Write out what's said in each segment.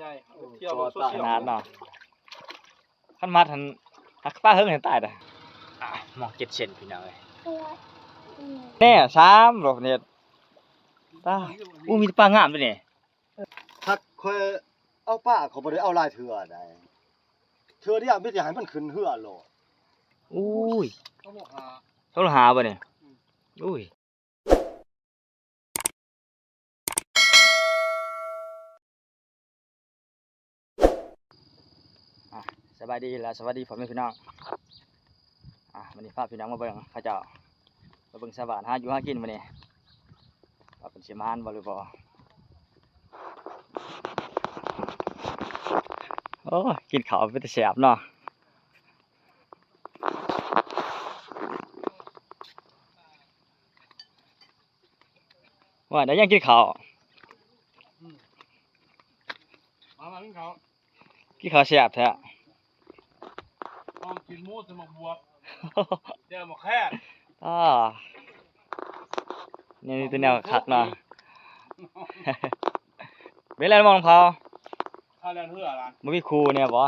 ຂະໜາດເນາະ ຄັນມັດຫັ້ນ ຫາກປາເຫິງໃຫ້ຕາຍດາ. ອ່າ ມອງເຈັດເຊັນພີ່ນ້ອງເອີຍ ແນ່ ສາມ ດອກເຫັດ ຕາຍ. ໂອ້ ມີແຕ່ປາງາມເດ້ນີ້. ຫາກຂ້ອຍເອົາປາ ຂ້ອຍບໍ່ໄດ້ເອົາຫຼາຍເທື່ອໃດ ເທື່ອດຽວມີແຕ່ໃຫ້ມັນຂຶ້ນເຮືອໂລດ. ໂອ້ຍ ໂລລະຫ້າບໍ່ນີ້? ໂອ້ຍ. ອ່ະ ສະບາຍດີ ແລະ ສະຫວັດດີພໍ່ແມ່ພີ່ນ້ອງ. ອ່ະ ມື້ນີ້ພາພີ່ນ້ອງມາເບິ່ງເຂົາເຈົ້າ ມາເບິ່ງຊາວບ້ານຫາຢູ່ຫາກິນມື້ນີ້ ວ່າເພິ່ນຊິໝານບໍ່ຫຼືບໍ່. ໂອ້ ກິນເຂົ້າເປັນຕາແຊບເນາະ. ວ່າໄດ້ຫຍັງກິນເຂົ້າ? ອືມ ມາ ມາກິນເຂົ້າ. ກິນເຂົ້າແຊບແທ້. ເອົາ ກິນໝູໃສ່ໝາກບວບ ແຈ່ວໝາກແຄນ. ອ້າ ນີ້ມີແຕ່ແນວຄັກເນາະ. ເປັນແລ່ນມອງເຂົາ ພາແລ່ນເຮືອລະ ບໍ່ມີຄູ່ແດ່ບໍ່?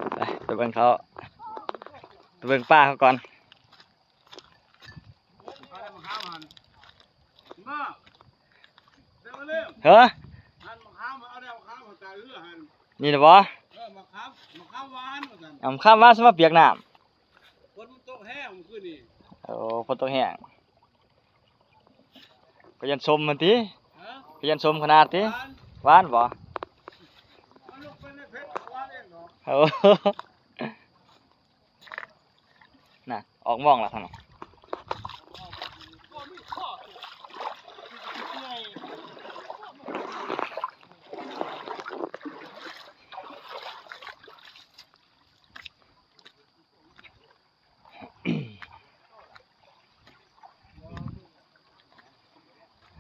ໄປ ໄປເບິ່ງເຂົາ ໄປເບິ່ງປາເຂົາກ່ອນ. ເຮີ ນີ້ນະບໍ່? ເອີ ມາຂາມ ມາຂາມຫວານວ່າຊັ້ນ ເອົາມາຂາມຫວານ ຊິມາປຽກນ້ຳ. ຝົນມັນຕົກແຮງມື້ຄືນນີ້. ໂອ້ ຝົນຕົກແຮງ. ກະຢ້ານສົ້ມຫັ້ນຕິ? ຮະ? ກະຢ້ານສົ້ມຂະໜາດຕິ? ຫວານ ຫວານບໍ່? ມັນລົງໄປໃນເພັດຫວານເອງດອກ. ໂອ້ ນະ ອອກມອງລະທາງນັ້ນ.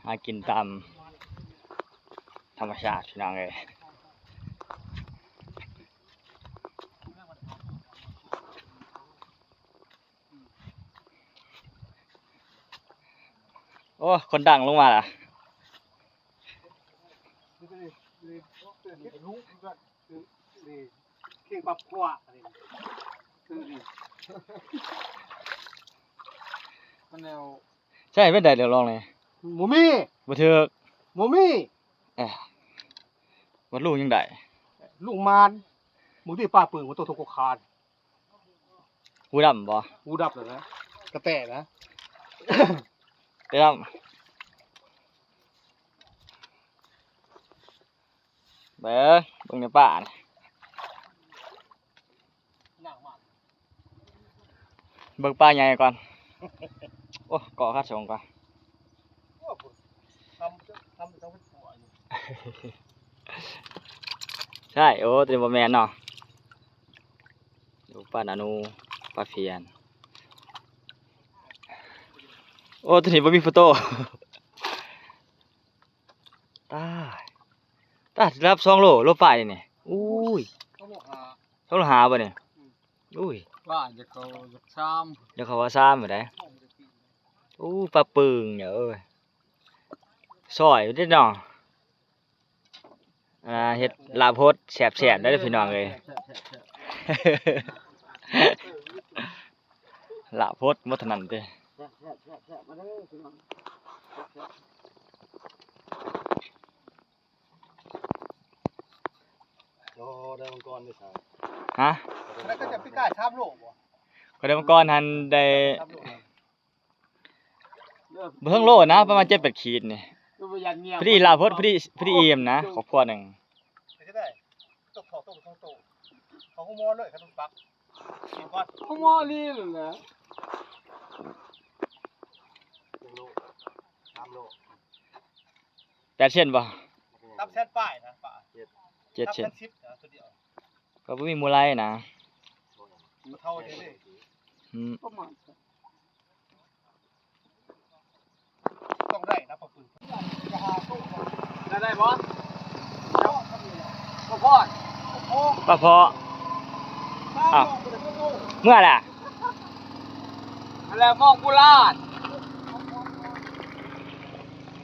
ຫາກິນຕາມທຳມະຊາດພີ່ນ້ອງເອີຍ. ໂອ້ ຄົນດັງລົງມາລະ. ນີ້ ເຄັ່ງປັບຂວາ ນີ້ ມັນແນວ ໃຊ່ແມ່ນໄດ້ແລ້ວລອງນີ້ ບໍ່ມີ ບໍ່ຖືກ ບໍ່ມີ. ເອີ ວັດລູກຍັງໄດ້ ລູກມານ ບາງທີປາປຶງມັນຕົກທົງກະຄານ. ຫູດຳບໍ່? ຫູດັບແລ້ວນະ ກະແຕນະ ແຕ່ດຳ. ເບິ່ງ ເບິ່ງໃນປ່ານີ້ ເບິ່ງປາໃຫຍ່ກ່ອນ. ໂອ້ ເກາະຂາດສອງກ່ອນ. ໃຊ່ ໂອ້ ຕົວນີ້ບໍ່ແມ່ນເນາະ. ໂອ້ ປານານູ ປາພຽນ. ໂອ້ ຕົວນີ້ບໍ່ມີໂຟໂຕ້. ຕາຍ ຕາຍ ໄດ້ຮັບສອງໂລ ໂລປາຍນີ້. ໂອ້ຍ ສອງໂລຫ້າ ສອງໂລຫ້າບໍ່ນີ້? ອືມ ໂອ້ຍ ວ່າຈະເຂົ້າສາມ ຈະເຂົ້າວ່າສາມບໍ່ໄດ້. ໂອ້ ປາປຶງເດີ ເອີຍ ຊອຍເດ້ເນາະ. ອ່າ ເຮັດລາບຫົດແຊບໆ ເດີພີ່ນ້ອງເອີຍ. ລາບຫົດບໍ່ເທົ່ານັ້ນຕິ. ໂອ້ ໄດ້ມັງກອນຢູ່ໃສ? ຮະ? ແລ້ວກໍຈະປີກໄກ່ສາມໂລບໍ່? ຂ້ອຍໄດ້ມັງກອນຫັ້ນໄດ້ ສາມໂລ ບໍ່ເຖິງໂລນະ ປະມານເຈັດແປດຂີດນີ້. ພໍດີລາວເພິ່ນ ພໍດີ ພໍດີອີ່ມນະ ຄອບຄົວໜຶ່ງ. ເຮັດຈັ່ງໃດ? ຕົກເຂົ້າຕົ້ມສອງໂຕ ເຂົ້າໂຮງໝໍເລີຍ ຄັນມັນປັກ ກິນກ່ອນ ໂຮງໝໍລີ້ແຫຼະ. ສາມໂລ ແປດເຊັນບໍ່? ຕັບແສນປາຍນະ ປາ ເຈັດເຊັນ ຕັບແສນສິບນະ ຕົວດຽວ ກໍບໍ່ມີໝູ່ໄລ່ນະ ບໍ່ເທົ່າເດ້. ອືມ ປະມານ ຕ້ອງໄດ້ນະ ປາປຶງ ໄດ້ ໄດ້ບໍ່? ປາພອດ ປາເພາະ ອ້າວ ເມື່ອລະ ແລ້ວມອງບູລານ.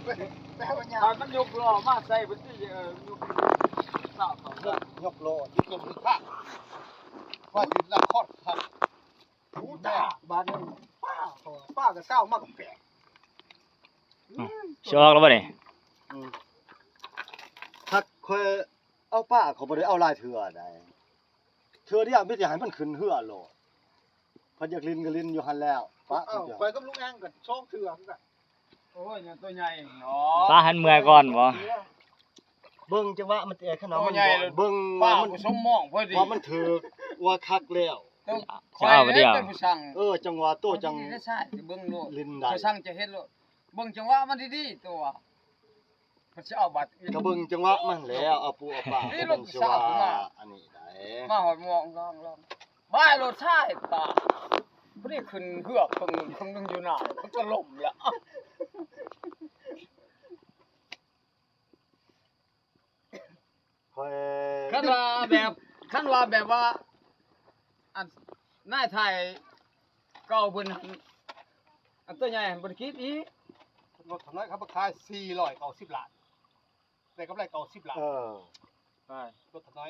ມັນຍົກລໍ້ມາໃສ່ເພິ່ນຕິ ເອີ ຍົກລໍ້ ຍົກລໍ້ຢູ່ຕົງຂ້າງ ວ່າຊິລັກຄອດຄັກ ບາດນີ້ ປ້າ ປ້າກໍເຊົ້າມາກໍແປກ ຊິອອກແລ້ວບໍ່ນີ້? ອືມ ຄັກ ຂ້ອຍເອົາປາ ຂ້ອຍບໍ່ໄດ້ເອົາຫຼາຍເທື່ອໃດ ເທື່ອດຽວມີແຕ່ໃຫ້ມັນຂຶ້ນເຮືອໂລດ ເພິ່ນຢາກຫຼິ້ນກໍຫຼິ້ນຢູ່ຫັ້ນແລ້ວ ປະ ເອົ້າ ຂ້ອຍກັບລຸງແອງກໍສອງເທື່ອຄືກັນ ໂອ້ຍ ໂຕໃຫຍ່ເນາະ ປະ ໃຫ້ເມື່ອຍກ່ອນບໍ່? ເບິ່ງຈັງຫວະມັນແຕ່ ຄັນວ່າມັນ ໂຕໃຫຍ່ ເບິ່ງວ່າມັນ ປະ ສົມມອງພໍດີ ວ່າມັນຖືກ ວ່າຄັກແລ້ວ ຂ້ອຍເອົາໄປດຽວ ເປັນຜູ້ສັ່ງ ເອີ ຈັງຫວະໂຕຈັ່ງ ເບິ່ງໂລດ ຫຼິ້ນໄດ້ ຜູ້ສັ່ງຈະເຮັດໂລດ ເບິ່ງຈັງຫວະມັນດີໆ ໂຕວ່າ ເພິ່ນຊິເອົາບາດ ກໍເບິ່ງຈັງຫວະມັນແຫຼະ ເອົາປູເອົາປາ ນີ້ລົດຜູ້ສາວມາ ອັນນີ້ໄດ໋ ມາຮອດໝ່ອງລອງໆ ບາຍໂລດຊາຍຕາ ພໍດີຂຶ້ນເຮືອເຄິ່ງໜຶ່ງ ເຄິ່ງໜຶ່ງຢູ່ໜ້າ ມັນກໍລົ້ມລະ ຂ້ອຍ ຄັນວ່າແບບ ຄັນວ່າແບບວ່າ ອັນ ນາຍໄທເກົ່າເພິ່ນ ອັນ ອັນໂຕໃຫຍ່ຫັ້ນບໍ່ໄດ້ຄິດອີກ ລົດຖະໜົນເຂົາໄປຂາຍສີ່ຮ້ອຍເກົ້າສິບລ້ານ ໄດ້ກຳໄລເກົ້າສິບລ້ານ ເອີ ລົດຖະໜົນ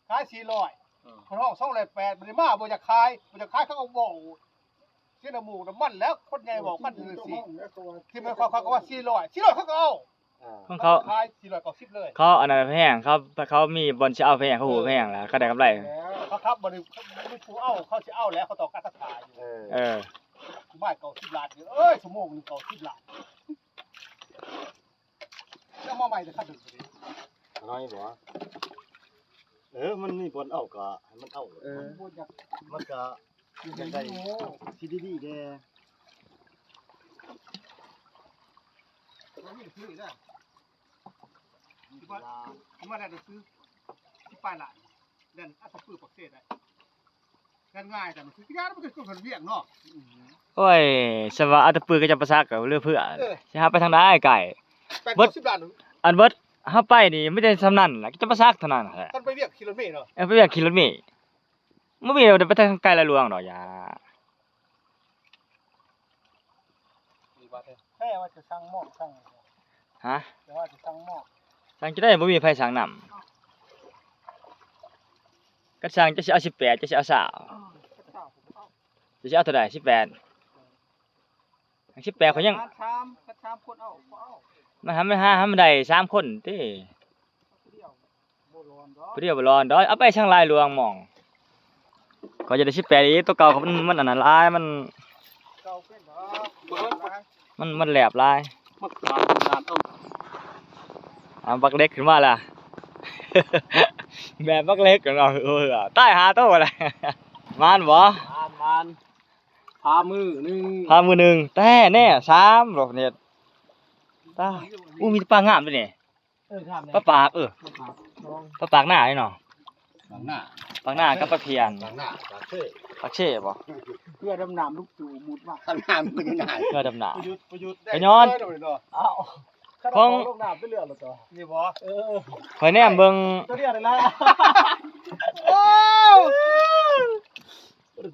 ຂາຍສີ່ຮ້ອຍ ເອີ ເພິ່ນຮ້ອງສອງຮ້ອຍແປດ ບັດນີ້ມາບໍ່ຢາກຂາຍ ບໍ່ຢາກຂາຍ ເຂົາກໍເວົ້າເສຍນ້ຳມູກນ້ຳມັນແລ້ວ ຄົນໃຫຍ່ເວົ້າກັນຊື່ໆ ທີ່ແມ່ນຂ້ອຍ ຂ້ອຍກໍວ່າສີ່ຮ້ອຍ ສີ່ຮ້ອຍ ເຂົາກໍເອົາ ເອີ ຂອງເຂົາ ຂາຍສີ່ຮ້ອຍເກົ້າສິບເລີຍ ເຂົາອັນນັ້ນແພງ ເຂົາ ເຂົາມີບ່ອນຊິເອົາແພງ ເຂົາຮູ້ແພງແລ້ວ ເຂົາໄດ້ກຳໄລ ເຂົາຂັບ ບັດນີ້ມີຜູ້ເອົາ ເຂົາຊິເອົາແລ້ວ ເຂົາຕ້ອງການສັດທາຢູ່ ເອີ ເອີ ມາເກົ້າສິບລ້ານ ເອີຍ ຊົ່ວໂມງໜຶ່ງເກົ້າສິບລ້ານ ຈະມາໃໝ່ແຕ່ຄັນໜຶ່ງ ນ້ອຍບໍ່? ເອີ ມັນມີບ່ອນເອົາກໍໃຫ້ມັນເອົາ ເອີ ມັນກໍຢາກໄດ້ທີ່ດີໆແດ່ ມາແລ້ວຊື້ ສິບປາຍລ້ານ ແລ່ນອັດຕະປືປາກເຊໄດ້ ແລ່ນງ່າຍ ແຕ່ມັນຄືຢ້ານ ມັນຄືຄົນວຽກເນາະ ໂອ້ຍ ສະວ່າເອົາແຕ່ປືກໍຈະປະສັກເຫຼືອເພື່ອ ເອີ ຊິຫາໄປທາງໃດໄກ ແປດ ເບິດ ເກົ້າສິບລ້ານ ອັນເບິດເຮົາໄປນີ້ມີແຕ່ສ່ຳນັ້ນລະ ຈະປະສັກເທົ່ານັ້ນແຫຼະ ຄັນໄປວຽກຂີ່ລົດເມເນາະ ເອີ ໄປວຽກຂີ່ລົດເມ ບໍ່ມີ ໄປທາງໄກຫຼາຍຫຼວງດອກ ຢ່າ ແທ້ວ່າຈະສັ່ງໝໍ້ ສັ່ງ ຮະ ແຕ່ວ່າຈະສັ່ງໝໍ້ ສັ່ງຈະໄດ້ ບໍ່ມີໃຜສັ່ງນຳ ຄັນສັ່ງຈະຊິເອົາສິບແປດ ຈະຊິເອົາຊາວ ຈະຊິເອົາເທົ່າໃດ ສິບແປດ ເອີ ສິບແປດ ຂ້ອຍຍັງ ສາມ ຄັນສາມຄົນເອົາ ບໍ່ເອົາ ມັນຫາ ມັນຫາ ໃຫ້ມັນໄດ້ສາມຄົນຕິ ຜູ້ດຽວບໍ່ລອນດອກ ເອົາໄປຊ່າງຫຼາຍຫຼວງໝ່ອງ ຂ້ອຍຢາກໄດ້ສິບແປດອີກ ຕົວເກົ່າມັນ ມັນອັນນັ້ນຫຼາຍ ມັນ ມັນ ມັນແຫຼບຫຼາຍ ມັກຕາຍນານເອົາ ເອົາບັກເລັກຂຶ້ນມາລະ ແບບບັກເລັກເນາະ ໂອ້ຍ ຕາຍຫ້າໂຕລະ ມານບໍ່? ມານ ມານ ພາມືໜຶ່ງ ພາມືໜຶ່ງ ແຕ່ແນ່ສາມ ດອກເນັດ ຕາຍ ໂອ້ ມີແຕ່ປາງາມເດ້ນີ້. ເອີ ງາມເດ້ ປາປາກ ເອີ ປາປາກ ປາປາກໜ້າເນາະ ປາກໜ້າ ປາກໜ້າກັບປາກພຽນ ປາກໜ້າ ປາກເຊ ປາກເຊບໍ່? ເຮືອດຳນ້ຳລຸງຕູ້ມຸດມາ ດຳນ້ຳກໍຢູ່ໜ້າ ເຮືອດຳນ້ຳ ປະຍຸດ ປະຍຸດ ກໍຍ້ອນ ເອົ້າ ຂອງ ລົງນ້ຳໄປເລື່ອຍແລ້ວຕົວະ ນີ້ບໍ່? ເອີ ຂ້ອຍແນມເບິ່ງ ຕົວດຽວນີ້ລະ ໂອ້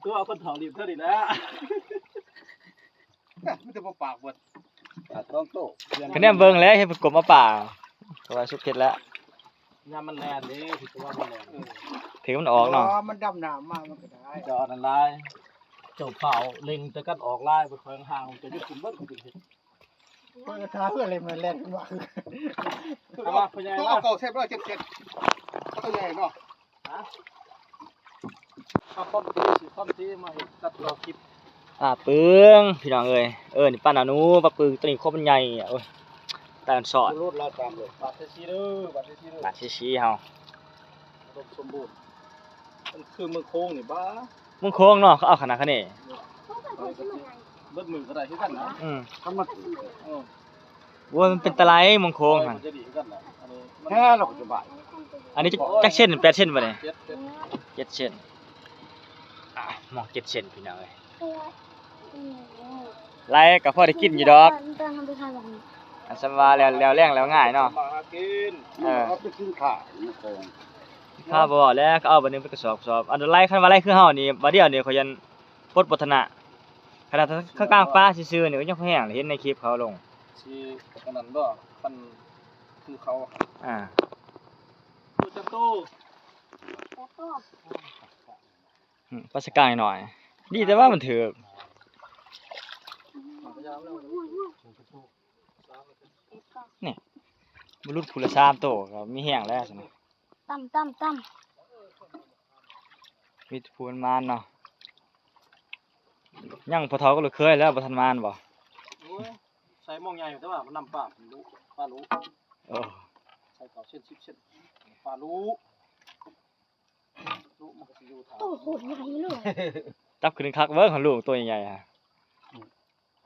ຕົວຄົນເຖົ້ານີ້ເທົ່ານີ້ແຫຼະ. ນະ ມີແຕ່ບໍ່ປາກເບິດ ປາກສອງໂຕ ຄະແນນເບິ່ງແລ້ວ ເຫັນເພິ່ນກົມເອົາປາ ເພາະວ່າສຸກເຮັດແລ້ວ ຍາມມັນແລ່ນເດ້ ຖືກວ່າມັນແລ່ນ ເອີ ຖືກມັນອອກເນາະ ມັນດຳນ້ຳມາ ມັນກໍໄດ້ ຈອດນັ້ນຫຼາຍ ເຈົ້າຟ້າວເລັ່ງແຕ່ກັນອອກຫຼາຍ ໄປຂ້ອຍຫ່າງ ເຈົ້າຢູ່ກິນເບິດ ມັນຈຶ່ງເຮັດ ເພິ່ນກໍຖ້າເພື່ອເລີຍ ມັນແລ່ນຂຶ້ນມາຄື ຄືວ່າພໍ່ໃຫຍ່ ເອົາເກົ້າເຊັດ ເຈັດເຊັດ ເອົາຕົວໃຫຍ່ເນາະ ຮະ ເອົາຄອມຕີ ຊື້ຄອມຕີມາເຮັດຕັດຕໍ່ຄລິບ ອ່າ ປຶງ ພີ່ນ້ອງເອີຍ ເອີ ນີ້ປາໜາໜູ ປາປຶງ ຕົວນີ້ຄວາມມັນໃຫຍ່ ໂອ້ຍ ຕາຍມັນຊອດ ໂລດລາວຕາມໂລດ ບາດທີສີ່ເດີ ບາດທີສີ່ເດີ ບາດທີສີ່ເຮົາ ອຸດົມສົມບູນ ມັນຄືເມືອງໂຂງນີ້ບາ ເມືອງໂຂງເນາະ ເຂົາເອົາຂະໜາດຂະເໜ ເບິດມື້ກໍໄດ້ຄືກັນນະ ອືມ ຄັນມັນ ເອີ ໂອ້ຍ ມັນເປັນຕາໄລເມືອງໂຂງຫັ້ນ ແທ້ ລາວກໍສະບາຍ ອັນນີ້ຈັກ ຈັກເຊັນ ແປດເຊັນບໍ່ນີ້ ເຈັດເຊັນ ເຈັດເຊັນ ອ່າ ມອງເຈັດເຊັນ ພີ່ນ້ອງເອີຍ ໄລກໍພໍໄດ້ກິນຢູ່ດອກ ອັນສຳວ່າແລ້ວ ແລ້ວແລ້ງແລ້ວງ່າຍເນາະ ເອີ ເອົາໄປກິນຂ້າວ ຂ້າບໍ່ເວົ້າແລ້ວ ກໍເອົາບາດໜຶ່ງເປັນກະສອບ ກະສອບ ອັນໄລ ຄັນວ່າໄລຄືເຮົານີ້ ບາດດຽວນີ້ຂ້ອຍຢ້ານປົດບໍ່ທະນະ ຂະໜາດເຂົາກາງປ່າຊື່ໆນີ້ກໍຍັງພໍແຮງ ເຫັນໃນຄລິບເຂົາລົງ ຊິປານນັ້ນບໍ່? ຄັນຄືເຂົາ ອ່າ ໂຕຈັກໂຕ? ອືມ ປາສະກາງນ້ອຍ ດີແຕ່ວ່າມັນຖືກ. ນີ້ ບໍ່ຫຼຸດຜູ້ລະສາມໂຕ ກໍມີແຮງແລ້ວຊັ້ນນະ. ຕຳ ຕຳ ຕຳ. ມີແຕ່ຜູ້ມັນມານເນາະ. ຍັງພໍ່ເຖົ້າກັບລູກເຂີຍແລ້ວບໍ່ທັນມານບໍ່? ໂອ້ຍ ໃສ່ໝ່ອງໃຫຍ່ ແຕ່ວ່າມັນນຳປາ ປາລຸ ເອີ ໃສ່ເກົ້າເຊັນ ສິບເຊັນ ປາລຸ ລຸມັນກໍຊິຢູ່ຖ້າ. ໂຕໂຄດໃຫຍ່ເລີຍ. ຈັບຂຶ້ນຄັກເບິ່ງ ລູກໂຕໃຫຍ່ໆ ຮະ.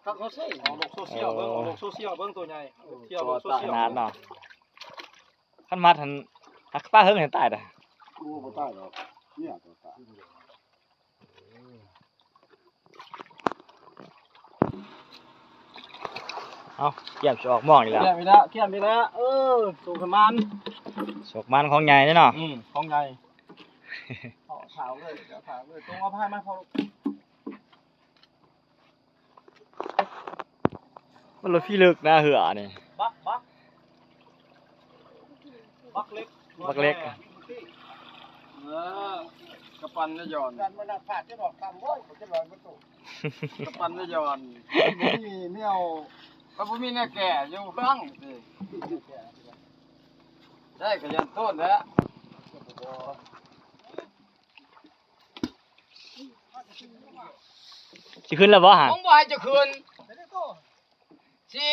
ຄັກເນາະ ເຊຍ ອອກໂລກໂຊຊຽວເບິ່ງ ເອີ ອອກໂລກໂຊຊຽວເບິ່ງ ໂຕໃຫຍ່ ເອີ ທ່ຽວໂລກໂຊຊຽວ ຂະໜາດເນາະ. ຄັນມັດຫັ້ນ ຫາກປາເຫິງຫັ້ນຕາຍດາ. ໂອ້ ບໍ່ຕາຍດອກ ເມຍຕົວຕາຍ. ເອົາ ກຽມຊິອອກມອງອີກແລ້ວ ກຽມອີກແລ້ວ ກຽມອີກແລ້ວ. ເອີ ໂຊກໝານ ໂຊກໝານຂອງໃຫຍ່ເດ້ເນາະ. ອືມ ຂອງໃຫຍ່. ເອົາຖາມເລີຍ ຖາມເລີຍ ຕົງເອົາພາຍມາພໍ. ມັນລົດພິລຶກນະເຮືອນີ້ ບັກ ບັກ ບັກເລັກ ບັກເລັກ. ເອີ ກະປັ່ນນະຢອນ ກະປັ່ນນະຢອນ ບໍ່ມີແນວ ກໍບໍ່ມີແນວແກ່ຢູ່ເຮືອນ ໄດ້ກະຢ້ານໂຕນແຫຼະ. ຊິຂຶ້ນແລ້ວບໍ່ຫະ? ບໍ່ໃຫ້ຈະຂຶ້ນ ຊິ